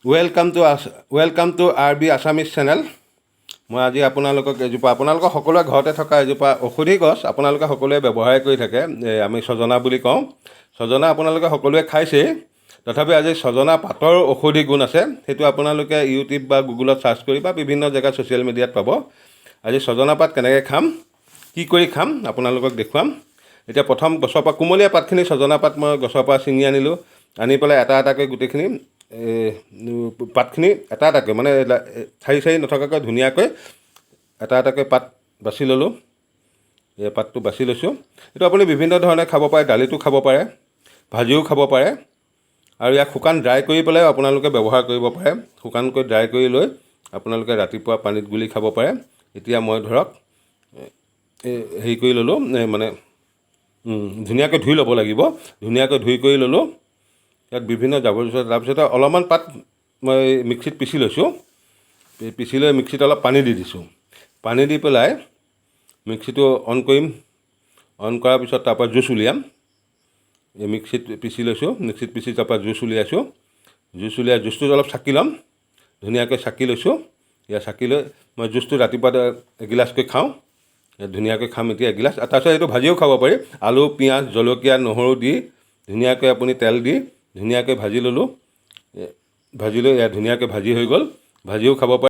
Welcome to RB Assamese channel. মই আজি আপোনালোকক এজোপা, আপোনালোকৰ সকলোৰে ঘৰতে থকা এজোপা ঔষধি গছ, আপোনালোকে সকলোৱে ব্যৱহাৰ কৰি থাকে, এই আমি ছজনা বুলি কওঁ। ছজনা আপোনালোকে সকলোৱে খাইছেই। তথাপি আজি ছজনা পাতৰ ঔষধি গুণ আছে, সেইটো আপোনালোকে ইউটিউব বা গুগলত চাৰ্চ কৰি বা বিভিন্ন জেগাত ছ'চিয়েল মিডিয়াত পাব। আজি ছজনা পাত কেনেকৈ খাম, কি কৰি খাম, আপোনালোকক দেখুৱাম। এতিয়া প্ৰথম গছৰ পৰা কুমলীয়া পাতখিনি, ছজনা পাত মই গছৰ পৰা ছিঙি আনিলোঁ। আনি পেলাই এটা এটাকৈ গোটেইখিনি পাতখিনি এটা এটাকৈ, মানে ঠাৰি চাৰি নথকাকৈ ধুনীয়াকৈ এটা এটাকৈ পাত বাছি ল'লোঁ। এই পাতটো বাছি লৈছোঁ। এইটো আপুনি বিভিন্ন ধৰণে খাব পাৰে। দালিতো খাব পাৰে, ভাজিও খাব পাৰে আৰু ইয়াক শুকান ড্ৰাই কৰি পেলাইও আপোনালোকে ব্যৱহাৰ কৰিব পাৰে। শুকানকৈ ড্ৰাই কৰি লৈ আপোনালোকে ৰাতিপুৱা পানীত গুলি খাব পাৰে। এতিয়া মই ধৰক এই হেৰি কৰি ল'লোঁ, মানে ধুনীয়াকৈ ধুই ল'ব লাগিব। ধুনীয়াকৈ ধুই কৰি ল'লোঁ। ইয়াত বিভিন্ন জাবৰ জোঁথৰ। তাৰপিছতে অলপমান পাত মই মিক্সিত পিচি লৈছোঁ। পিচি লৈ মিক্সিত অলপ পানী দি দিছোঁ। পানী দি পেলাই মিক্সিটো অন কৰিম। অন কৰাৰ পিছত তাৰপৰা জুচ উলিয়াম। এই মিক্সিত পিচি লৈছোঁ। মিক্সিত পিচি তাৰপৰা জুচ উলিয়াইছোঁ। জুচ উলিয়াই জুচটো অলপ চাকি ল'ম। ধুনীয়াকৈ চাকি লৈছোঁ। ইয়াত চাকি লৈ মই জুচটো ৰাতিপুৱা এগিলাচকৈ খাওঁ। ধুনীয়াকৈ খাম এতিয়া এগিলাচ। তাৰপিছত এইটো ভাজিও খাব পাৰি। আলু, পিঁয়াজ, জলকীয়া, নহৰু দি ধুনীয়াকৈ আপুনি তেল দি ধুনীয়াকৈ ভাজি ল'লোঁ। ভাজি লৈ এয়া ধুনীয়াকৈ ভাজি হৈ গ'ল। ভাজিও খাব পাৰে।